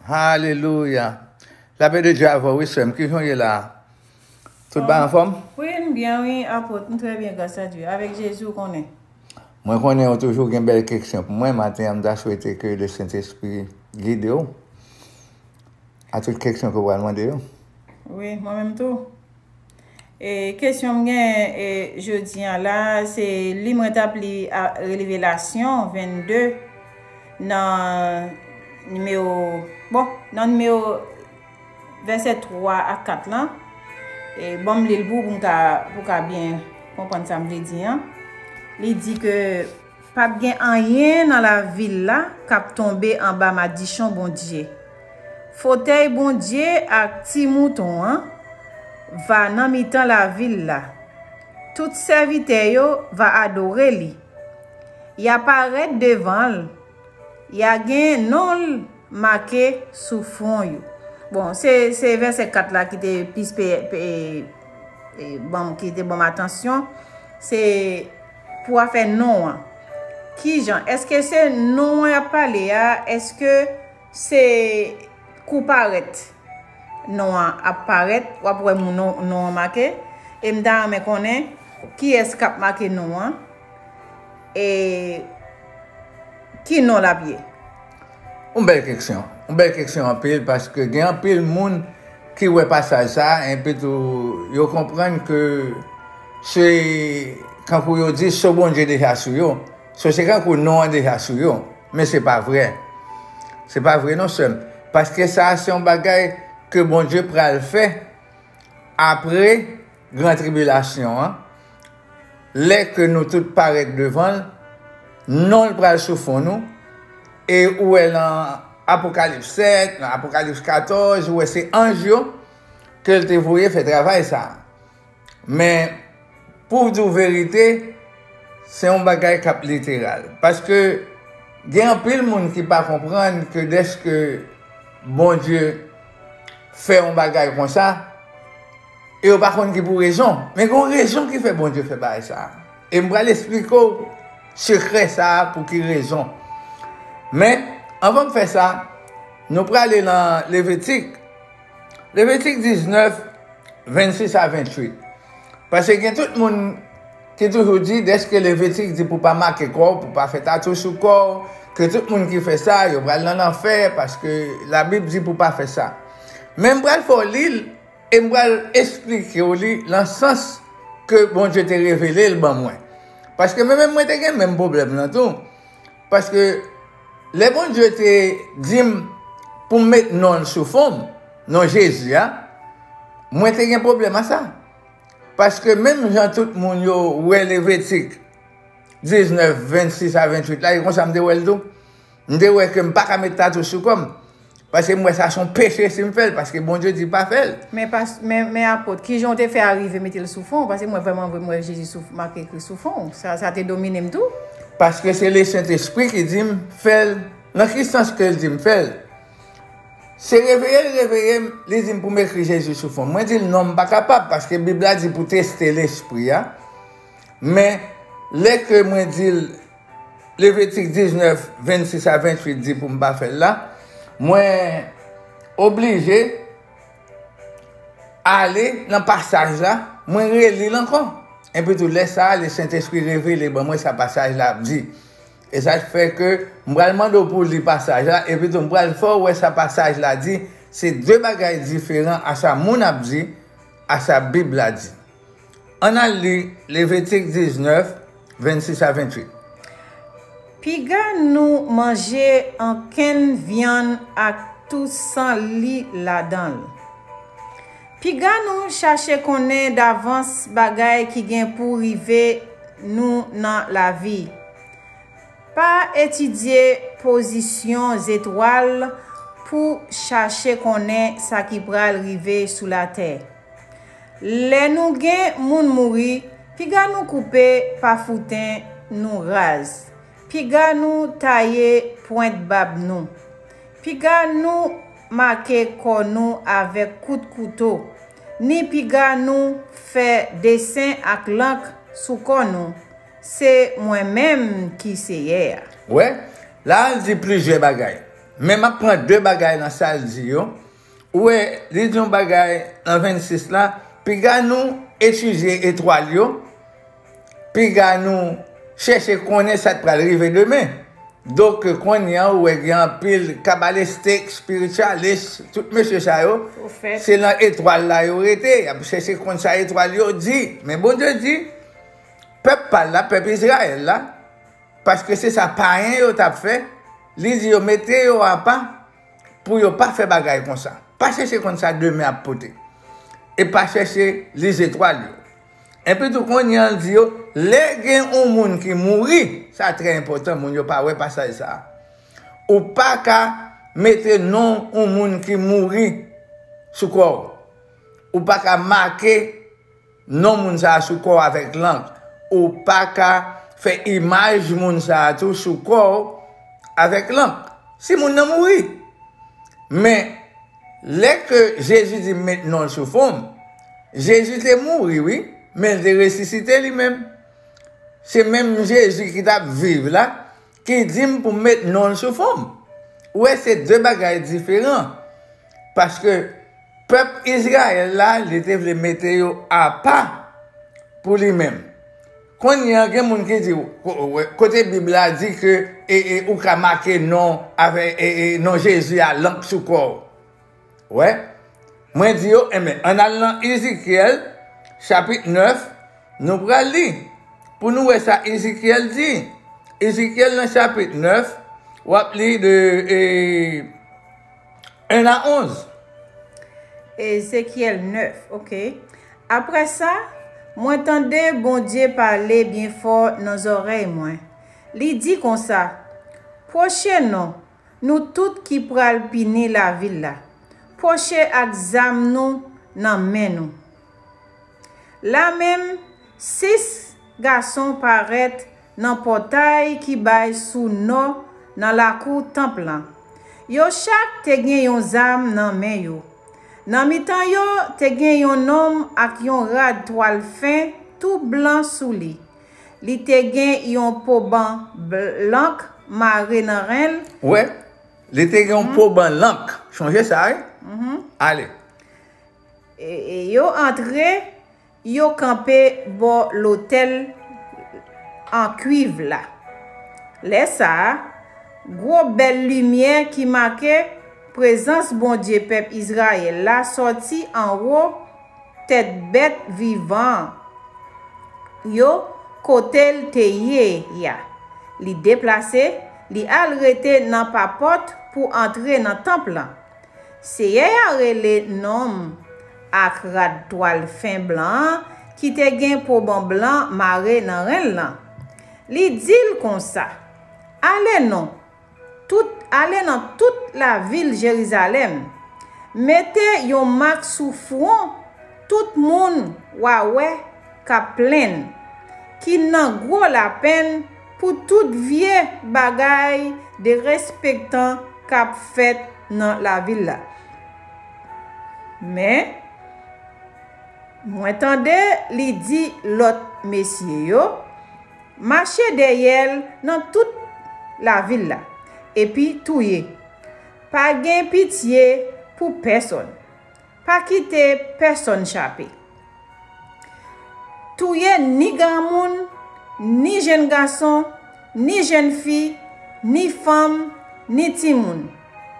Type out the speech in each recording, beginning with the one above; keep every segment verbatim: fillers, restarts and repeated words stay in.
Alelouya. Lapè de Dye avè w, wi, sè m. Kijan w ye la? Tout bagay anfòm? Wi, m byen, wi, apot. M trè byen, gras a Dye. Avèk Jezi, ou konnen. Mwen konnen ou toujou gen bèl keksyon pou mwen. Maten an, m ta swete ke le Sentespri gide w a tout keksyon ke w pral mande yo. Wi, mwen menm tou. E kesyon m gen e, jodi an la, se li mwen t ap li a, Revelasyon vennde nan nimewo, bon, nan nimewo vèsè twa a kat lan. E, ban m li l pou, pou m ka, pou ka byen konprann sa m vle di an. Li di ke p ap gen anyen nan lavil la k ap tonbe anba madichon Bondye. Fotèy Bondye ak Ti Mouton an va nan mitan lavil la. Tout sèvitè yo va adore li. Y a parèt devan l. Y a gen non l make sou fwon yo. Bon, se, se vèsè kat la ki te plis pe, pe, e, ban m, ki te ban m atansyon. Se pou afè non an. Kijan? Èske se non an y ap pale a? Èske se kou parèt non an ap parèt? W ap wè moun non, non an make. E m ta renmen konnen kiyès k ap make non an. E ki non l ap ye? Yon bèl keksyon. Yon bèl keksyon anpil, paske gen anpil moun ki wè pasaj sa a, epi tou yo konprann ke se, kankou yo di, so Bondye deja sou yo. So se kankou non an deja sou yo. Men se pa vre. Se pa vre non, sè m. Paske sa a se yon bagay ke Bondye pral fè apre gran tribilasyon an, lè ke nou tout parèt devan l, non l pral sou fwon nou, e ou wè lan Apokalips sèt, lan Apokalips katòz, ou wè se anj yo ke l te voye fè travay sa a. Men, pou w di w verite, se yon bagay k ap literal. Paske gen anpil moun ki pa konprann ke dèske Bondye fè yon bagay konsa, e yo pa konn ki pou rezon. Men gen yon rezon ki fè Bondye fè bagay sa a. E m pral esplike w sekrè sa a pou ki rezon. Men, anvan m fè sa, nou prale nan Levitik. Levitik diznèf, vennsis a venntuit. Paske gen tout moun ki toujou di, dèske Levitik di pou pa make kò w, pou pa fè tatou sou kò w, ke tout moun ki fè sa, yo pral nan lanfè, paske Labib di pou pa fè sa. Men m pral fè w li l, e m pral esplike w li lan sans ke Bondye te revele l ban mwen. Paske mwen menm mwen te gen menm pwoblèm nan tou. Paske lè Bondye te di m pou m met non l sou fwon m, non Jezi a, mwen te gen pwoblèm a sa. Paske menm jan tout moun yo wè Levitik diznèf, vennsis a venntuit la, e konsa m te wè l tou. M te wè ke m pa ka met tatou sou kò m. Paske m wè sa se yon peche si m fè l, paske Bondye di pa fè l. Men, pas, men, men apot, kijan w te fè arive mete l sou fwon w? Paske mwen vrèman vre, m wè Jezi sou, make ekri sou fwon w. Sa, sa te domine m tou. Paske se Lesentespri ki di m fè l. Nan ki sans ke l di m fè l? Se reveye l reveye m, li di m pou m ekri Jezi sou fwon m. Mwen di l non, m pa kapab, paske Bib la di pou teste lespri a. Men, lè ke mwen di l, Levitik diznèf, vennsis a venntuit di pou m pa fè l la, mwen oblije ale nan pasaj la, mwen reli l ankò. Epi tou, lè sa a, Lesentespri revele ban mwen sa pasaj la ap di. E sa fè ke m pral mande w pou w li pasaj la, epi tou m pral fè w wè sa pasaj la di, se de bagay diferan a sa moun ap di, a sa Bib la di. Ann al li Levitik diznèf, vennsis a venntuit. Piga nou manje ankenn vyann ak tou san li ladan l. Piga nou chache konnen davans bagay ki gen pou rive nou nan lavi. Pa etidye pozisyon zetwal pou chache konnen sa ki pral rive sou latè. Lè nou gen moun mouri, piga nou koupe pafouten nou raz, piga nou taye pwent bab nou, piga nou make kò nou avèk kout kouto, ni piga nou fè desen ak lank sou kò nou. Se mwen menm ki Seyè a. Wè, la a l di plizyè bagay. Men m ap pran de bagay nan sa l di yo. Ou wè, li di yon bagay nan vennsis la, piga nou etidye etwal yo, piga nou chèche konnen sa k pral rive demen. Donk, kounye a, ou wè gen anpil kabalistik, espiritualist, tout mesye sa yo, se nan etwal la yo rete, y ap chèche konn sa etwal yo di. Men Bondye di, pèp pa l la, pèp Izrayèl la, paske se sa payen yo t ap fè, li di yo mete yo apa pou yo pa fè bagay konsa. Pa chèche konn sa demen ap pote. E pa chèche li zetwal yo. Epi tou kounye a l di yo, lè gen yon moun ki mouri, sa trè enpòtan, moun yo pa wè pasaj sa a. Ou pa ka mete non yon moun ki mouri sou kò w. Ou pa ka make non moun sa a sou kò w avèk lank. Ou pa ka fè imaj moun sa a tou sou kò w avèk lank. Si moun nan mouri. Men, lè ke Jezi di m met non l sou fwon m, Jezi te mouri, wi, men l te resisite li menm. Se menm Jezi ki t ap viv la, ki di m pou m met non l sou fwon m. Ou wè, se de bagay diferan. Paske pèp Izrayèl la, li te vle mete yo apa pou li menm. Kounye a, gen moun ki di, ko-, kote Bib la di ke e, e, ou ka make non avè, e, e, non Jezi a lank sou kò w. Wè, mwen di yo, enben, ann al nan Ezekyèl, chapit nèf, nou pral li, pou nou wè sa Ezekyèl di. Ezekyèl nan chapit nèf, w ap li de, e, en a onz. Ezekyèl nèf, ok. Apre sa, mwen tande Bondye pale byen fò nan zòrèy mwen. Li di konsa, pwoche non, nou tout ki pral pini lavil la, pwoche ak zam nou nan men nou. Lamenm, sis gason parèt nan pòtay ki bay sou nò nan lakou tanp lan. Yo chak te gen yon zam nan men yo. Nan mitan yo te gen yon nonm ak yon rad twal fen tou blan sou li. Li te gen yon poban bl-, lank mare nan ren l. Wè, li te gen yon poban lank. Chonje sa, wi? Ale. E, e yo antre, yo kanpe bò lotèl an kwiv la. Lè sa a, gwo bèl limyè ki make prezans Bondye pèp Izrayèl la sòti anwo tèt bèt vivan yo kote l te ye a. Li deplase, li al rete nan papòt pou antre nan tanp lan. Seyè a rele nonm ak rad twal fen blan an ki te gen poban blan mare nan ren l lan. Li di l konsa, ale non, tout, ale nan tout lavil Jerizalèm, mete yon mak sou fwon tout moun w a wè k ap plenn, ki nan gwo lapenn pou tout vye bagay derespektan k ap fèt nan lavil la. Men, mwen tande li di lòt mesye yo, mache dèyè l nan tout lavil la, epi touye. Pa gen pitye pou pèsonn. Pa kite pèsonn chape. Touye ni granmoun, ni jenn gason, ni jenn fi, ni fanm, ni timoun.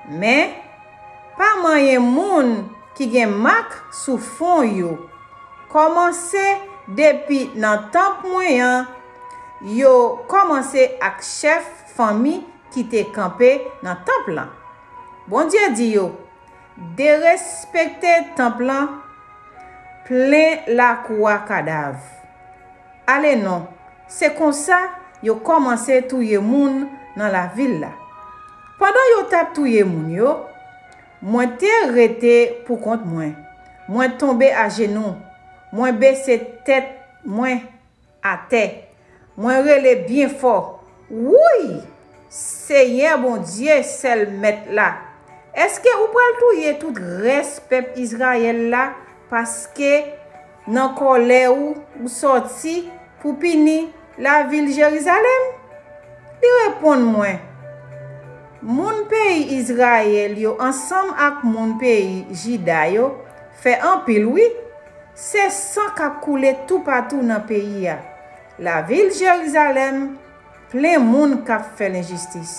Men, pa manyen moun ki gen mak sou fwon yo. Kòmanse depi nan tanp mwen an, yo kòmanse ak chèf fanmi ki te kanpe nan tanp lan. Bondye di yo, derespekte tanp lan plen lakou a kadav. Ale non, se konsa yo kòmanse touye moun nan lavil la. Pandan yo t ap touye moun yo, mwen te rete poukont mwen. Mwen tonbe ajenou, mwen bese tèt mwen atè. Mwen rele byen fò, wouy! Seyè Bondye, sèl Mèt la, èske ou pral touye tout rès pèp Izrayèl la paske nan kòlè ou, ou sòti pou pini lavil Jerizalèm? Li reponn mwen, Moun peyi Izrayèl yo ansanm ak moun peyi Jida yo fè anpil, wi. Se san k ap koule toupatou nan peyi a. Lavil Jerizalèm plen moun k ap fè lenjistis.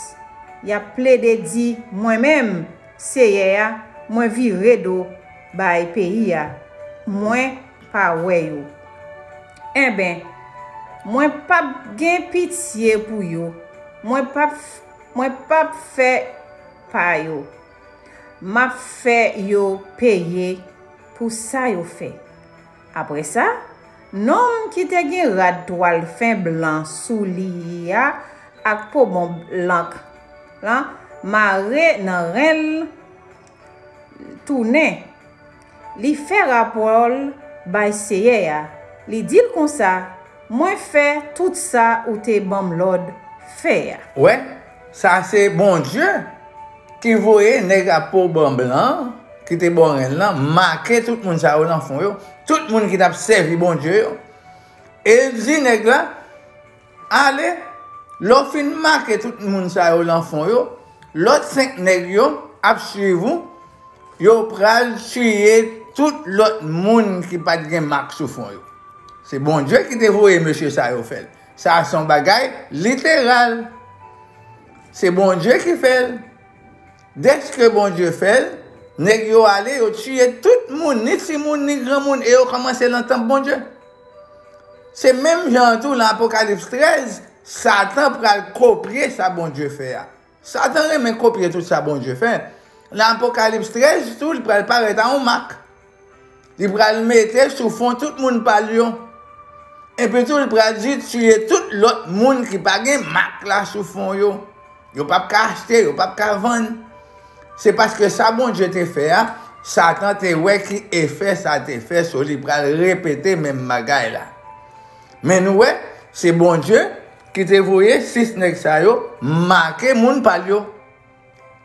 Y ap plede di, "Mwen menm, Seyè a, mwen vire do bay peyi a. Mwen pa wè yo." Enben, mwen p ap gen pitye pou yo. Mwen p ap, mwen p ap fè pa yo. M ap fè yo peye pou sa yo fè. Apre sa, nonm ki te gen rad twal fen blan sou li a ak pobon blan lan mare nan ren l tounen. Li fè rapò l bay Seyè a. Li di l konsa, "Mwen fè tout sa ou te ban m lòd fè a." Wè, sa se Bondye ki voye nèg a pobon blan ki te bò ren l lan make tout moun sa yo nan fon yo, tout moun ki t ap sèvi Bondye yo. E l di nèg la, "Ale, lè w fin make tout moun sa yo nan fon yo, lòt senk nèg yo ap swiv ou, yo pral tiye tout lòt moun ki pa t gen mak sou fon yo." Se Bondye ki te voye mesye sa yo fè l. Sa se yon bagay literal. Se Bondye ki fè l. Dèske Bondye fè l, nèg yo ale, yo tiye tout moun, ni timoun, ni granmoun, e yo kòmanse nan tanp Bondye. Se menm jan an tou, nan Apokalips trèz, Satan pral kopye sa Bondye fè a. Satan renmen kopye tout sa Bondye fè. Nan Apokalips trèz tou, li pral parèt a yon mak. Li pral mete sou fon tout moun pa l yo. Epi tou, li pral di, "Tiye tout lòt moun ki pa gen mak la sou fon yo. Yo p ap ka achte, yo p ap ka vann." Se paske sa Bondye te fè a, Satan te wè ki efè sa te fè sou li, pral repete menm bagay la. Men nou wè, se Bondye ki te voye sis nèg sa yo make moun pa l yo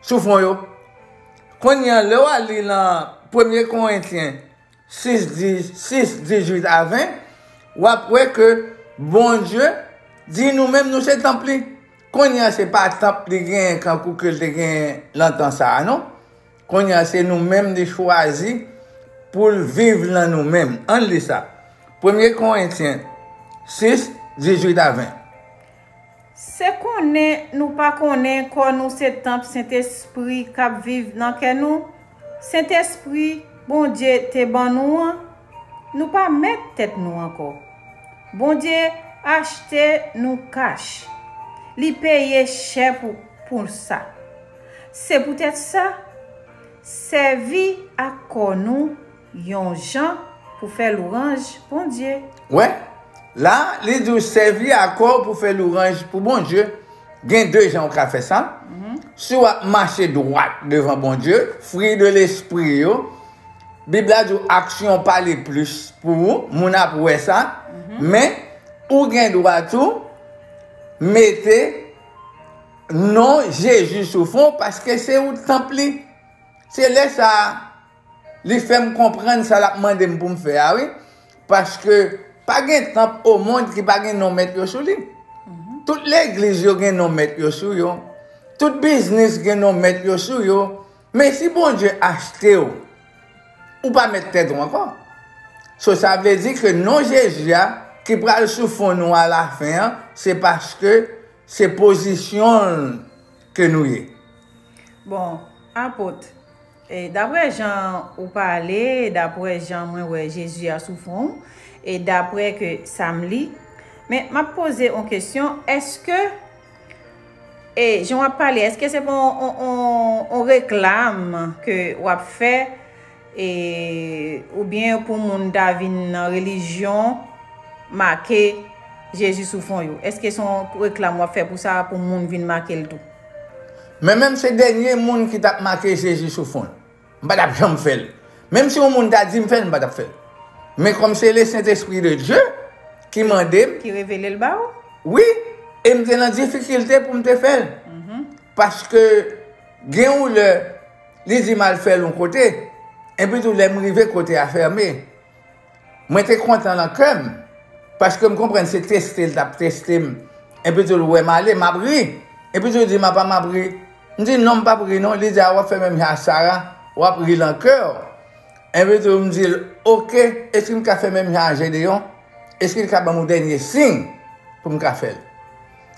sou fon yo. Kounye a, lè w al li nan Premye Korentyen sis, dis, sis, dizuit a ven, w ap wè ke Bondye di nou menm nou se tanp li. Kounye a, se pa tanp li genyen kankou ke l te genyen nan tan sa a, non. Kounye a, se nou menm li chwazi pou l viv nan nou menm. Ann li sa. Premye Korentyen sis, dizuit a ven. Se konnen nou pa konnen kò nou se tanp Sentespri k ap viv nan kè nou? Sentespri Bondye te ban nou an? Nou pa mèt tèt nou ankò. Bondye achte nou kach. Li peye chè pou, pou sa. Se poutèt sa, sèvi ak kò nou yon jan pou fè lwanj Bondye. Wè, la, li di w sèvi ak kò w pou fè lwanj pou Bondye. Gen de jan w ka fè sa. Si w ap mache dwat devan Bondye, fwi de lespri yo, Bib la di w aksyon pale plis pou ou, moun ap wè sa. Men, ou gen dwa tou mete non Jezi sou fon w, paske se ou tanp li. Se lè sa a, li fè m konprann sa l ap mande m pou m fè a, wi. Paske pa gen tanp o mond ki pa gen non mèt yo sou li. Tout legliz yo gen non mèt yo sou yo. Tout biznis gen non mèt yo sou yo. Men si Bondye achte w, ou pa mèt tèt ou ankò. So, sa vle di ke non Jezi a ki pral sou fon nou alafen an, se paske se pozisyon l ke nou ye. Bon, apot, e, daprè jan ou pale, daprè jan mwen wè Jezi a sou fon w, e daprè ke sa m li, men m ap poze yon kesyon, èske, e, jan w ap pale, èske se pa yon, yon, yon, yon reklam ke w ap fè, e, oubyen pou moun ta vin nan relijyon, make Jezi sou fon yo? Èske se yon reklam w ap fè pou sa, pou moun vin make l tou? Men menm se dènye moun ki t ap make Jezi sou fon l, m pa t ap janm fè l. Menm si yon moun ta di m fè l, m pa t ap fè l. Men kòm se le Sentespri de Dye ki mande m, ki revele l ba ou, wi, e m te nan difikilte pou m te fè l. Paske gen yon lè, li di m al fè l yon kote, epi tou lè m rive kote a fèmen. Mwen te kontan nan kè m, paske m konprann se teste l t ap teste m. Epi tou l wè m ale, m ap ri. Epi tou l di m apa m ap ri. M di, "Non, m p ap ri non." Li di, "A, w ap fè menm jan a Sara, w ap ri lan kè w." Epi tou, m di l, "Oke, èske m ka fè menm jan a Jedeyon? Èske l ka ban m yon dènye siy pou m ka fè l?"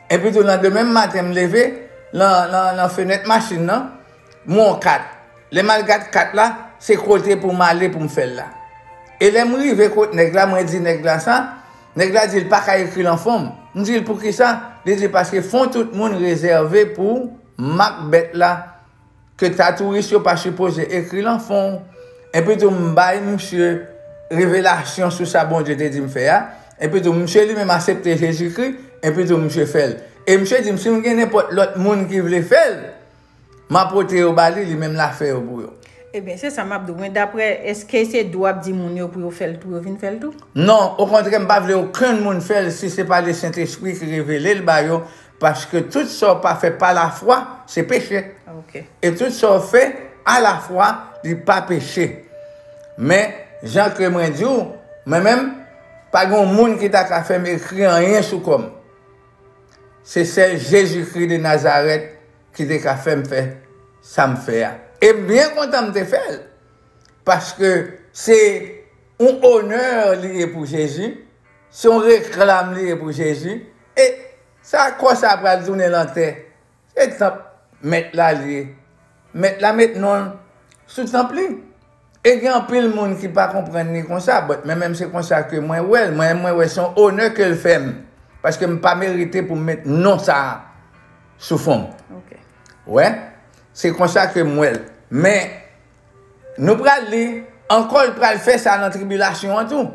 Epi tou, landemen maten, m leve, lan, lan, lan fenèt machin nan, m wè yon kat. Lè m al gad kat la, se kote pou m ale pou m fè l la. E lè m rive kot nèg la, mwen di nèg la sa, nèg la di l pa ka ekri lan fon m. M di l, "Poukisa?" Li di, "Paske fon tout moun rezève pou mak bèt la, ke tatouis yo pa sipoze ekri lan fon." Epi tou, m bay misye revelasyon sou sa Bondye te di m fè a. Epi tou, misye li menm aksepte Jezikri. Epi tou, misye fè l. E misye di m, "Si m gen nenpòt lòt moun ki vle fè l, m a pote yo ba li, li menm l a fè yo pou yo." Ebyen, se sa m ap di w. Men daprè, èske se dou w ap di moun yo pou yo fè l tou, yo vin fè l tou? Non, okontrè, m pa vle okenn moun fè l si se pa Lesentespri ki revele l ba yo, paske tout sa w pa fè pa lafwa, se peche. Ok. E tout sa w fè alafwa, li pa peche. Men, jan ke mwen di w, mwen menm, pa gen yon moun ki ta ka fè m ekri anyen sou kò m. Se sèl Jezikri de Nazarèt ki te ka fè m fè sa m fè a. E m byen kontan m te fè l, paske se yon onè li ye pou Jezi, se yon reklam li ye pou Jezi, e sa kò sa pral tounen lan tè, se tanp mèt la li ye. Mèt la met non l sou tanp li. E gen anpil moun ki pa konprann li konsa, but mwen menm se konsa ke mwen wè l. Mwen, mwen wè se yon onè ke l fè m. Paske m pa merite pou m met non sa a sou fon m. Ok. Wè, se konsa ke m wè l. Men, nou pral li, ankò l pral fè sa nan tribilasyon an tou.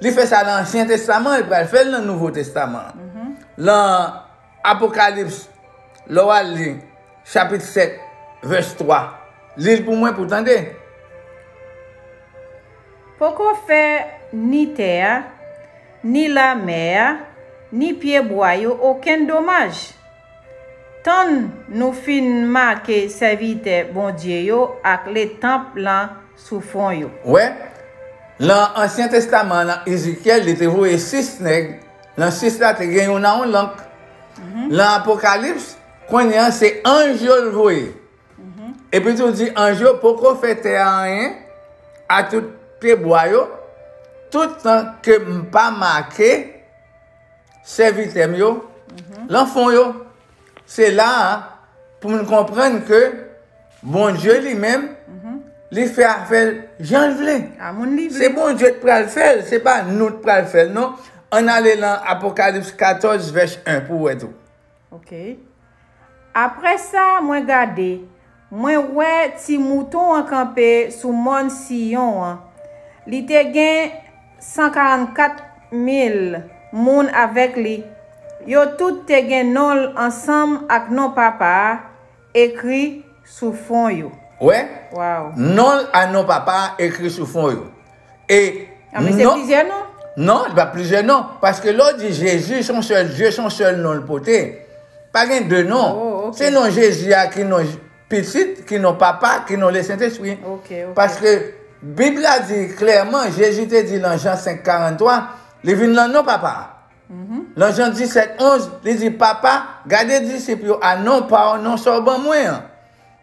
Li fè sa nan Ansyen Testaman, li pral fè l nan Nouvo Testaman an. Lan Apokalips, lè w al li, chapit sèt, vès twa. Li l pou mwen pou w tande. Poko fè ni tè a, ni lamè a, ni pyebwa yo okenn domaj. Tann nou fin make sèvitè Bondye yo ak letanp lan sou fwon yo. Wè, lan Ansyen Testaman, lan Ezekyèl, li te voye sis nèg. Lan sis la, te gen youn a yon lank. Lan Apokalips, kounye a, se anj yo l voye. Epi tou di, anj yo poko fè tè a anyen, a tout pyebwa yo, toutan ke m pa make sèvitè m yo lan fwon yo. Se la a pou n konprann ke Bondye li menm, li fè afè l jan l vle. A moun li vle. Se Bondye k pral fè l, se pa nou k pral fè l, non. Ann ale lan Apokalips katòz, vès en pou w wè tou. Ok. Apre sa, mwen gade, mwen wè Ti Mouton an kanpe sou mòn Siyon an. Li te gen san karannkat mil moun avèk li. Yo tout te gen non l ansanm ak non Papa a ekri sou fwon yo. Wè? Waw. Non l a non Papa a ekri sou fwon yo. E a, men se non, plizyè non? Non, li pa plizyè non. Paske lè w di Jezi, se yon sèl Dye, se yon sèl non l pote. Pa gen de non. Oh, ok. Se non Jezi a ki non Pitit, ki non Papa, ki non Lesentespri. Ok, ok. Paske Bib la di klèman, Jezi te di lan Jan senk karantwa, li vin lan non Papa a. Lan Jan disèt onz, li di, "Papa, gade disip yo a non pa w, non sa w ban mwen an."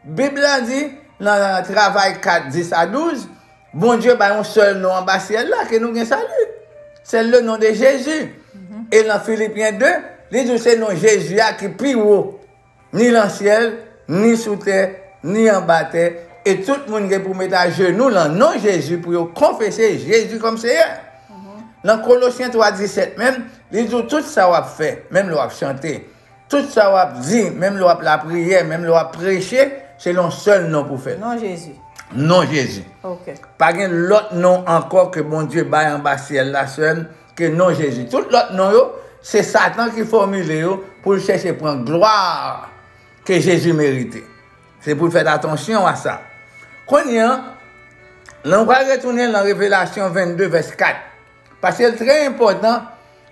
Bib la di, nan Travay kat, dis a douz, Bondye bay yon sèl non anba syèl la ke nou gen sali. C'est le nom de Jésus. E lan Filipyen de, li di w se non Jezi a ki pi wo. Ni lan syèl, ni sou tè, ni anba tè, e tout moun gen pou met ajenou lan non Jezi pou yo konfese Jezi kòm Seyè. Lan Kolosyen twa disèt menm, li di w tout sa w ap fè, menm lè w ap chante, tout sa w ap di, menm lè w ap lapriyè, menm lè w ap preche, se yon sèl non pou fè l. Non Jezi. Non Jezi. Ok. Pa gen lòt non ankò ke Bondye bay anba syèl la sèl ke non Jezi. Tout lòt non yo, se Satan ki fòmile yo pou l chèche pran glwa ke Jezi merite. Se pou l fè atansyon a sa. Kounye a, nou pral retounen lan Revelasyon vennde, vès kat. Paske l trè enpòtan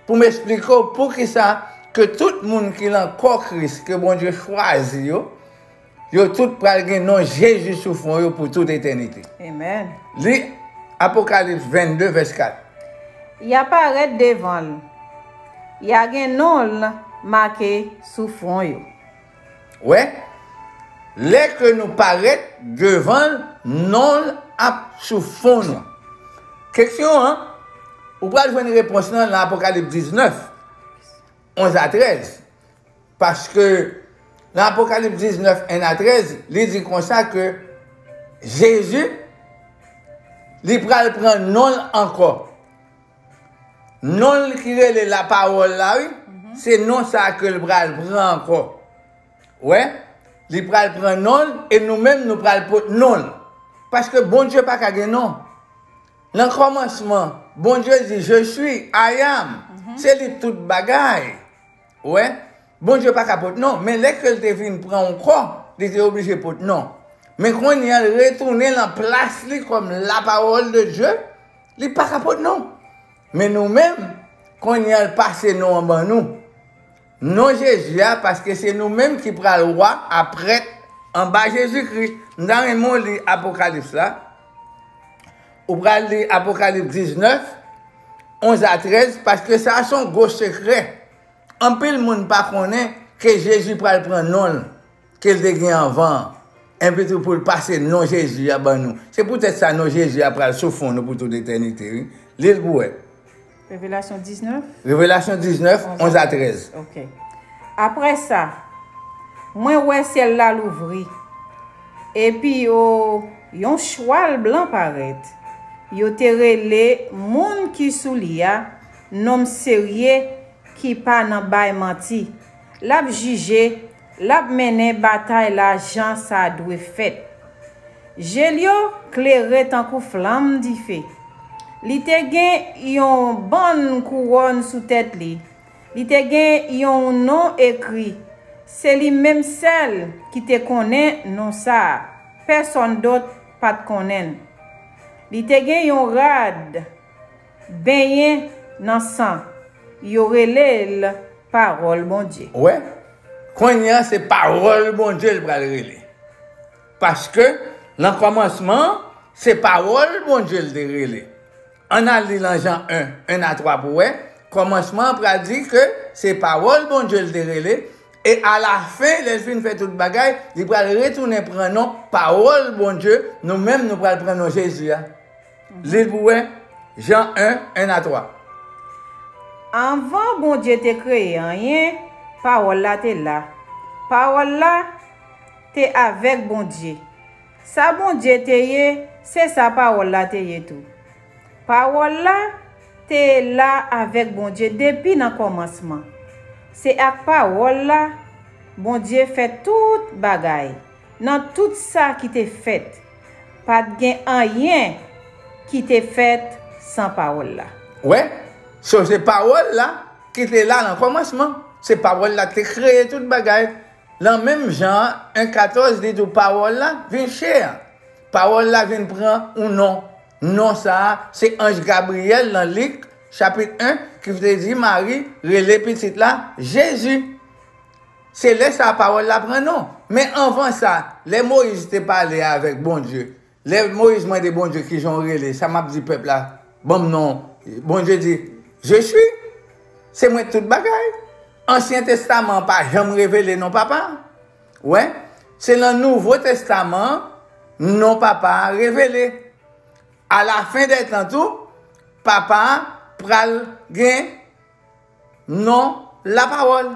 pou m esplike w poukisa ke tout moun ki lan kò Kris, ke Bondye chwazi yo, yo tout pral gen non Jezi sou fwon yo pou tout etènite. Amen. Li Apokalips vennde, vès kat. Y a parèt devan l. Y a gen non l make sou fwon yo. Wè, Lè ke nou parèt devan l, non l ap sou fwon nou. Keksyon an, ou pral jwenn repons lan nan Apokalips diznèf, onz a trèz. Paske nan Apokalips diznèf, en a trèz, li di konsa ke Jezi, li pral pran non l ankò. Non l ki rele Lapawòl la, wi, se non sa ke l pral pran ankò. Wè, li pral pran non l, e nou menm nou pral pot non l. Paske Bondye pa ka gen non. Nan kòmansman, Bondye di, "Je suis, I am." Se li tout bagay. Wè, Bondye pa ka pot non, men lè ke l te vin pran yon kò, li te oblije pot non. Men kounye a, l retounen nan plas li kòm Lapawòl de Dye, li pa ka pot non. Men nou menm, kounye a, l pase non an ban nou. Non Jezi a, paske se nou menm ki pral wa a prèt anba Jezikri. M ta renmen w li Apokalips la. Ou pral li Apokalips diznèf, onz a trèz, paske sa a se yon gwo sekrè. Anpil moun pa konnen ke Jezi pral pran non l ke l te gen anvan an, enpi tou pou l pase non Jezi a ban nou. Se poutèt sa non Jezi a pral sou fwon nou pou tout etènite, wi. Li l pou wè. Revelasyon diznèf? Revelasyon diznèf, onz a trèz. Ok. Apre sa, mwen wè syèl la louvri, epi o, yon chwal blan parèt. Yo te rele moun ki sou li a, nonm serye ki pa nan bay manti. L ap jije, l ap mennen batay la jan sa dwe fèt. Je l yo klere tankou flanm dife. Li te gen yon bann kouwòn sou tèt li. Li te gen yon non ekri. Se li menm sèl ki te konnen non sa a. Pèsonn dòt pa t konnen l. Li te gen yon rad benyen nan san. Yo rele l Pawòl Bondye. Ou wè? Kounye a, se Pawòl Bondye l pral rele. Paske, nan kòmansman an, se Pawòl Bondye l te rele. Ann al li nan Jan en, en a twa pou wè. Kòmansman an pral di ke se Pawòl Bondye l te rele. E alafen, lè l fin fè tout bagay, li pral retounen pran non Pawòl Bondye. Nou menm, nou pral pran non Jezi a. Li l pou wè, Jan en, en a twa. Anvan Bondye te kreye anyen, Pawòl la te la. Pawòl la te avèk Bondye. Sa Bondye te ye, se sa Pawòl la te ye tou. Pawòl la te la avèk Bondye depi nan kòmansman. Se ak Pawòl la Bondye fè tout bagay. Nan tout sa ki te fèt, pa t gen anyen ki te fèt san Pawòl la. Wè, so se Pawòl la ki te la nan kòmansman. Se Pawòl la ki te kreye tout bagay. Nan menm Jan an, en katòz, li di w Pawòl la vin chè. Pawòl la vin pran yon non. Non sa a, se anj Gabriyèl nan Lik, chapit en, ki te di Mari rele pitit la Jezi. Se lè sa a Pawòl la pran non. Men anvan sa, lè Moyiz te pale avèk Bondye, lè Moyiz mande Bondye kijan w rele, sa m ap di pèp la, ban m non. Bondye di, Je suis. Se mwen tout bagay. Ansyen Testaman an pa janm revele non Papa a. Wè, se nan Nouvo Testaman an, non Papa a revele. Alafen dè tan tou, Papa a pral gen non Lapawòl.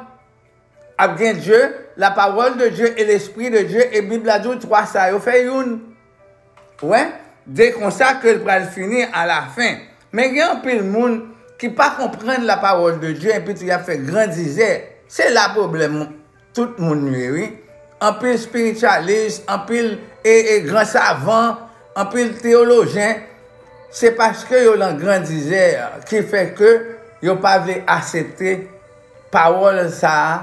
Ap gen Dye, la parole de Dieu et l'esprit de Dieu, e Bib la di w twa sa yo fè youn. Wè, de konsa ke l pral fini alafen. Men gen anpil moun ki pa konprann la parole de Dieu, epi y ap fè grandizè. Se la pwoblèm tout moun ye, wi. Anpil espirityalis, anpil e, e, gran savan, anpil teyolojyen, se paske yo nan grandizè ki fè ke yo pa vle aksepte pawòl sa a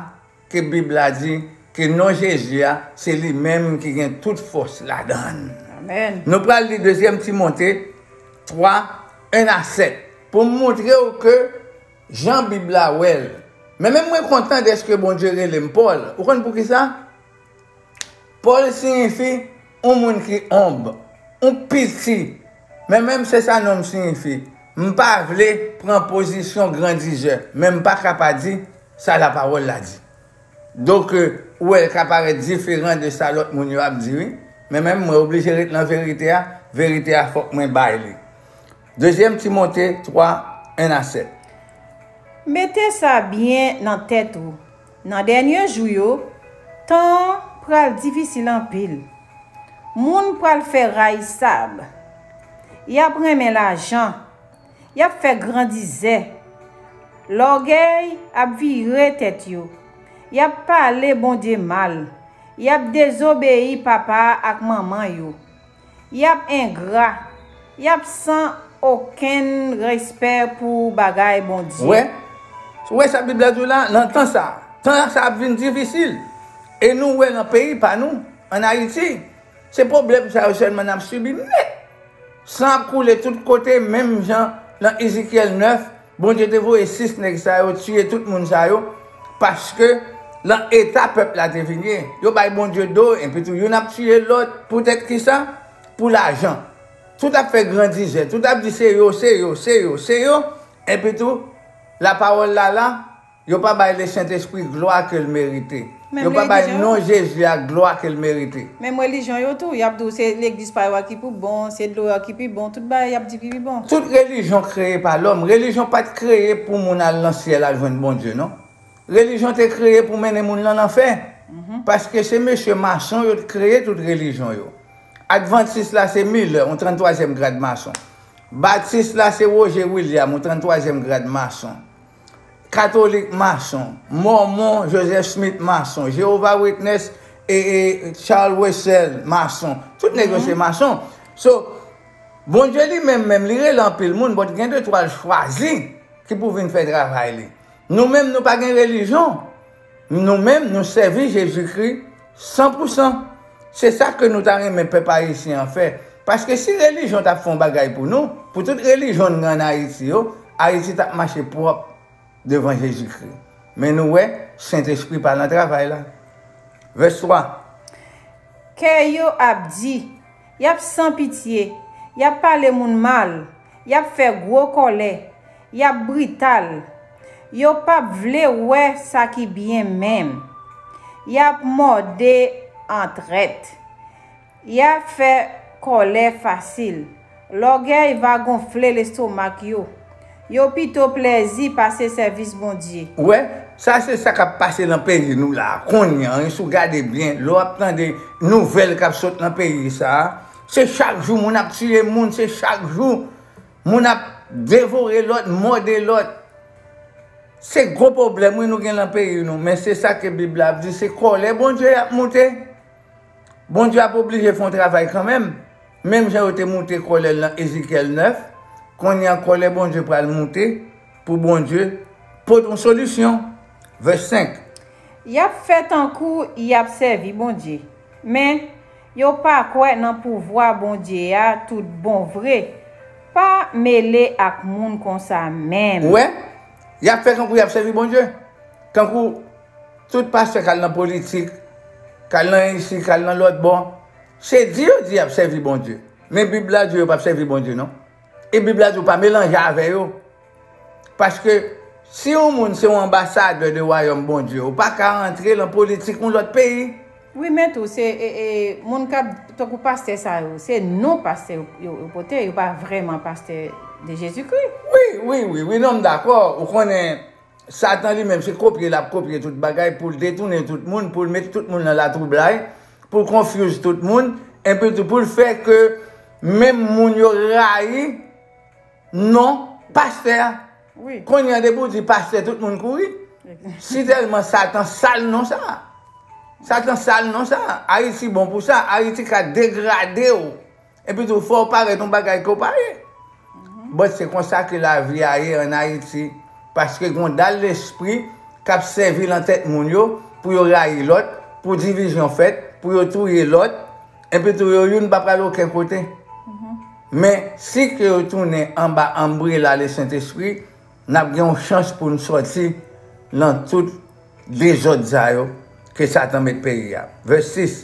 ke Bib la di, ke non Jezi a, se li menm ki gen tout fòs ladan l. Amèn. Nou pral li dezyèm Timote twa, en a sèt, pou m montre w ke jan Bib la wè l. Men menm mwen kontan dèske Bondye rele m Pòl. Ou konn poukisa? Pòl siyifi yon moun ki onb, yon piti. Men menm se sa non m siyifi. M pa vle pran pozisyon grandizè, men m pa ka pa di sa lapawòl la di. Donk, ou wè l ka parèt diferan de sa lòt moun yo ap di, wi. Men menm mwen oblije ret nan verite a, verite a fòk mwen bay li. Dezyèm Timote twa, en a sèt. Mete sa byen nan tèt ou. Nan dènye jou yo, tan an pral difisil anpil. Moun pral fè rayisab. Y ap renmen lajan. Y ap fè grandizè. Lògèy ap vire tèt yo. Y ap pale Bondye mal. Y ap dezobeyi papa ak manman yo. Y ap engra. Y ap san okenn respè pou bagay Bondye. Wè, wè sa Bib la di w la, nan tan sa, tan sa ap vin difisil. E nou wè nan peyi pa nou, ann Ayiti, se pwoblèm sa yo sèlman n ap sibi nèt. San ap koule tout kote, menm jan nan Ezekyèl nèf, Bondye te voye sis nèg sa yo tiye tout moun sa yo, paske nan eta pèp la te vin ye, yo bay Bondye do, epi tou youn ap tiye lòt, poutèt kisa? Pou lajan. Tout ap fè grandizè, tout ap di se yo, se yo, se yo, se yo, epi tou, lapawòl la la, yo pa bay Lesentespri glwa ke l merite. Yo pa bay non Jezi a glwa ke l merite. Menm relijyon yo tou, y ap di w se legliz pa yo a ki pi bon, se dlo yo a ki pi bon, tout bagay y ap di ki pi bon. Tout relijyon kreye pa lòm. Relijyon pa t kreye pou moun al nan syèl al jwenn Bondye, non. Relijyon te kreye pou mennen moun nan lanfè. Paske se mesye mason yo t kreye tout relijyon yo. Advantis la se Miller, yon tranntwazyèm grad mason. Batis la se Roger William, yon tranntwazyèm grad mason. Katolik mason, Mòmon, Joseph Smith mason, Jehovah Witness, e, e, Charles Russell mason. Tout nèg yo se mason. So, Bondye li menm menm, li rele anpil moun, but gen de twa l chwazi ki pou vin fè travay li. Nou menm, nou pa gen relijyon. Nou menm, nou sèvi Jezikri san pou san. Se sa ke nou ta renmen pèp ayisyen an fè. Paske si relijyon t ap fè yon bagay pou nou, pou tout relijyon n gen ann Ayiti yo, Ayiti t ap mache pwòp devan Jezikri. Men nou wè, Sentespri pa nan travay la. Vès twa. Kè yo ap di, y ap san pitye, y ap pale moun mal, y ap fè gwo kòlè, y ap brital, yo p ap vle wè sa ki byen menm, y ap mòde an trèt, y ap fè kòlè fasil, lògèy va gonfle lestomak yo, yo pito plèzi pase sèvis Bondye. Ou wè, sa se sa k ap pase nan peyi nou la a. Kounye a, si w gade byen, lè w ap tande nouvèl k ap sot nan peyi sa a, se chak jou moun ap tiye moun, se chak jou moun ap devore lòt, mòde lòt. Se gwo pwoblèm, wi, nou gen nan peyi nou, men se sa ke Bib la ap di, se kòlè Bondye y ap moute. Bondye ap oblije fè yon travay kanmenm. Menm jan yo te moute kòlè l nan Ezekyèl nèf, kounye a kòlè Bondye pral moute pou Bondye pote yon solisyon. Vès senk. Y ap fè tankou y ap sèvi Bondye, men yo pa kwè nan pouvwa Bondye a tout bon vre. Pa mele ak moun konsa menm. Ou wè? Y ap fè tankou y ap sèvi Bondye. Tankou tout pastè k al nan politik, k al nan isi, k al nan lòt bò, se di yo di y ap sèvi Bondye. Men Bib la di yo p ap sèvi Bondye, non. E Bib la di w pa melanje avè yo. Paske si yon moun se yon anbasadè de wayòm Bondye, ou pa ka antre nan politik yon lòt peyi. Wi, men tou, se e, e, moun k ap, tankou pastè sa yo, se non pastè yo, yo, yo pote, yo pa vrèman pastè de Jezikri. Wi, wi, wi, wi, non, m dakò. Ou konnen, Satan li menm, se kopye l ap kopye tout bagay pou l detounen tout moun, pou l met tout moun nan latwoublay, pou l konfyouz tout moun, epi tou pou l fè ke menm moun yo rayi non pastè a. Wi. Kounye a, depi w di pastè, tout moun kouri. Si tèlman Satan sal non sa. Satan sal non sa. Ayiti bon pou sa. Ayiti ka degrade w. Epi tou, fò w parèt yon bagay ke w pa ye. But se konsa ke lavi a ye ann Ayiti. Paske gen yon dal lespri k ap sèvi nan tèt moun yo pou yo rayi lòt, pou divizyon fèt, pou yo touye lòt. Epi tou, yo youn pa pral okenn kote. Men, si ke yo tounen anba anbrela Lesentespri, n ap gen yon chans pou n sòti nan tout dezòd sa yo ke Satan met peyi a. Vès sis.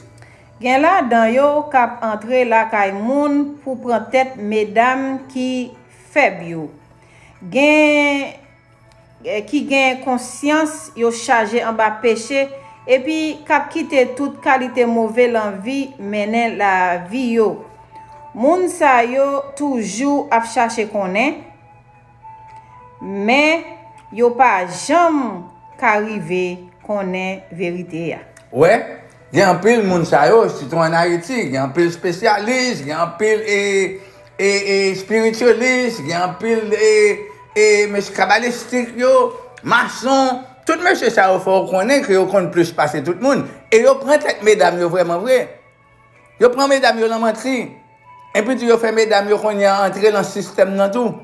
Gen ladan yo k ap antre lakay moun pou pran tèt medam ki fèb yo. Gen, eh, ki gen konsyans yo chaje anba peche epi k ap kite tout kalite move lanvi mennen lavi yo. Moun sa yo toujou ap chache konnen, men yo pa janm ka rive konnen verite a. Wè, gen anpil moun sa yo, sitou ann Ayiti, gen anpil espesyalis, gen anpil e, e, e, espirityèlis, gen anpil e, e, mesye kabalistik yo, mason, tout mesye sa yo fè w konnen ke yo konn plis pase tout moun. E yo pran tèt medam yo vrèman vre. Yo pran medam yo nan manti. Epi tou yo fè medam yo kounye a antre nan sistèm nan tou.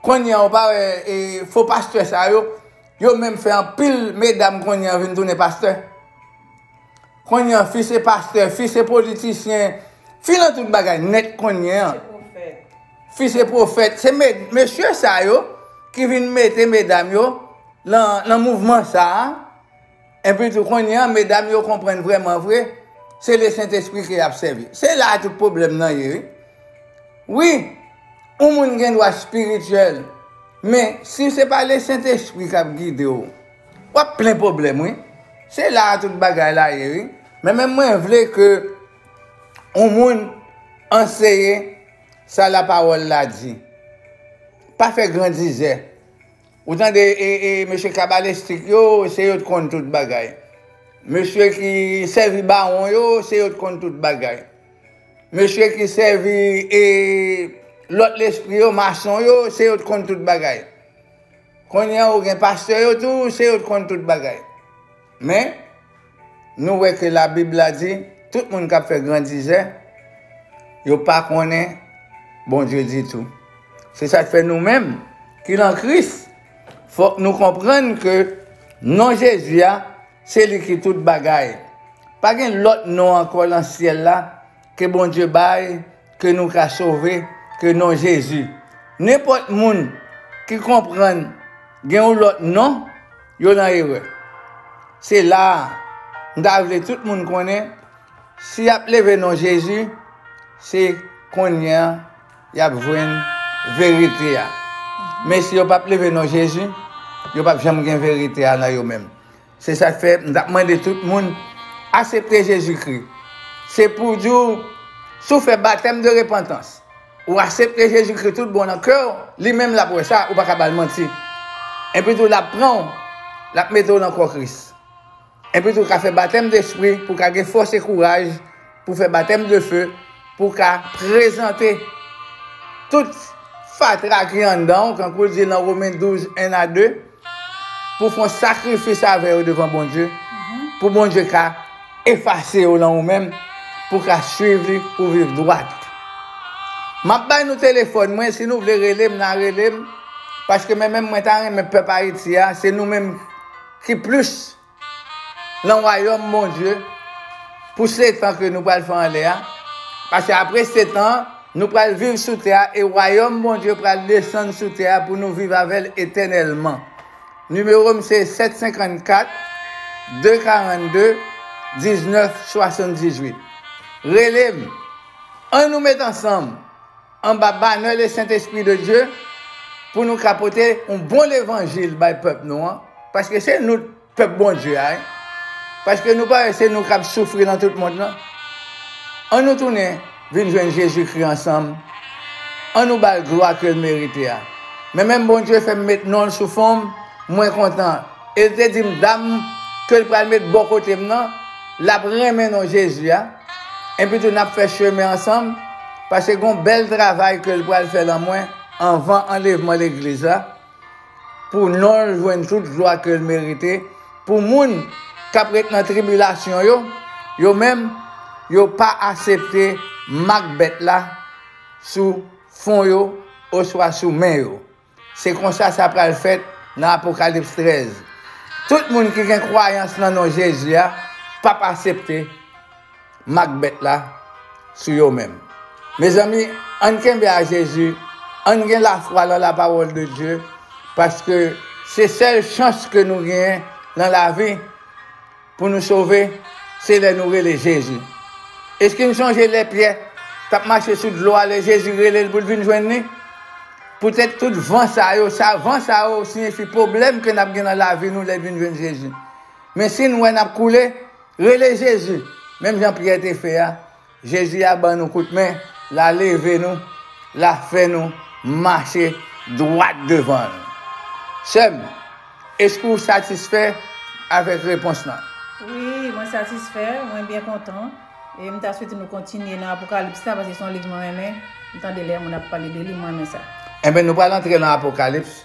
Kounye a ou pa wè e, fo pastè sa yo, yo menm fè anpil medam kounye a vin tounen pastè. Kounye a fi se pastè, fi se politisyen, fi nan tout bagay nèt kounye a. Fi se pwofèt. Se me, mesye sa yo ki vin mete medam yo nan, nan mouvman sa a. Epi tou kounye a, medam yo konprann vrèman vre, se Lesentespri ke y ap sèvi. Se la a tout pwoblèm nan ye, wi. Wi, yon moun gen dwa espirityèl, men si se pa Lesentespri k ap gide w, w ap plen pwoblèm, wi. Se la a tout bagay la ye, wi. Men menm mwen vle ke yon moun anseye sa lapawòl la di. Pa fè grandizè. Ou tande e, e, mesye kabalistik yo, se yo t konn tout bagay. Mesye ki sèvi bawon yo, se yo t konn tout bagay. Mesye ki sèvi e, lòt lespri yo, mason yo, se yo t konn tout bagay. Kounye a, ou gen pastè yo tou, se yo t konn tout bagay. Men, nou wè ke Labib la di, tout moun k ap fè grandizè, yo pa konnen Bondye ditou. Se sa k fè nou menm ki nan Kris, fòk nou konprann ke non Jezi a, se li ki tout bagay. Pa gen lòt non ankò nan syèl la ke Bondye bay, ke nou ka sove, ke non Jezi. Nenpòt moun ki konprann gen yon lòt non, yo nan erè. Se la a, m ta vle tout moun konnen, si y ap leve non Jezi, se kounye a y ap jwenn verite a. Men si yo p ap leve non Jezi, yo p ap janm gen verite a nan yo menm. Se sa k fè m t ap mande tout moun aksepte Jezikri. Se pou di w, si w fè batèm de repantans, ou aksepte Jezikri tout bon nan kè w, li menm l ap wè sa, ou pa ka ba l manti. Epi tou, l ap pran w, l ap mete w nan kò Kris. Epi tou, w ka fè batèm despri pou w ka gen fòs e kouraj pou fè batèm de fe, pou w ka prezante tout fatra ki anndan w, kankou l di nan Women douz, en a de, pou w fè yon sakrifis avè yo devan Bondye, pou Bondye ka efase yo nan ou menm, pou w ka swiv li, pou w viv dwat. M ap bay nou telefòn mwen, si nou vle rele m, n a rele m, paske mwen menm, mwen ta renmen pèp Ayiti a, se nou menm ki plis nan wayòm Bondye pou setan ke nou pral fè anlè a. Paske apre setan, nou pral viv sou tè a e wayòm Bondye pral desann sou tè a pou nou viv avè l etènèlman. Nimewo m se sèt senkannkat, de karannde, diznèf swasanndizuit. Rele m. Ann nou met ansanm anba banè le Sentespri de Dye pou nou ka pote yon bon levanjil bay pèp nou an, paske se nou pèp Bondye a, wi. Paske nou pa wè se nou k ap soufri nan tout mond lan. Ann nou tounen vin jwenn Jezikri ansanm. Ann nou ba l glwa ke l merite a. Men menm Bondye fè m met non l sou fwon m, mwen kontan. E l te di m dam ke l pral met bò kote m nan, l ap renmen non Jezi a. Epi tou n ap fè chemen ansanm, paske gon bèl travay ke l pral fè nan mwen anvan anlèvman legliz la. Pou non l jwenn tout glwa ke l merite, pou moun k ap ret nan tribilasyon yo, yo menm, yo pa aksepte mak bèt la sou fwon yo oswa sou men yo. Se konsa sa pral fèt nan Apokalips trèz. Tout moun ki gen kwayans nan non Jezi a p ap aksepte mak bèt la sou yo menm. Mezanmi, ann kenbe a Jezi, ann gen lafwa nan lapawòl de Dye, paske se sèl chans ke nou genyen nan lavi pou nou sove, se lè nou rele Jezi. Èske n sonje lè Pyè t ap mache sou dlo a, lè Jezi rele l pou l vin jwenn li? Poutèt tout van sa yo, sa, van sa yo siyifi pwoblèm ke n ap gen nan lavi nou lè n vin jwenn Jezi. Men si n wè n ap koule, rele Jezi. Menm jan Pyè te fè a, Jezi a ban nou kout men, l a leve nou, l a fè nou mache dwat devan l. Sè m, èske w satisfè avèk repons lan? Wi, mwen satisfè, mwen byen kontan. E m ta swete nou kontinye nan Apokalips la, paske se yon liv mwen renmen. M tande lè moun ap pale de li, mwen renmen sa. Enben, nou pral antre nan Apokalips,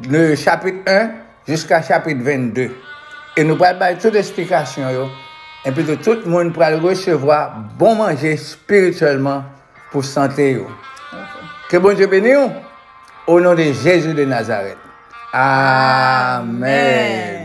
le chapit en jiska chapit vennde. E nou pral bay tout esplikasyon yo. Epi tou, tout moun pral resevwa bon manje espirityèlman pou sante yo. Ke Bondye beni w, o non de Jezi de Nazarèt. Amèn.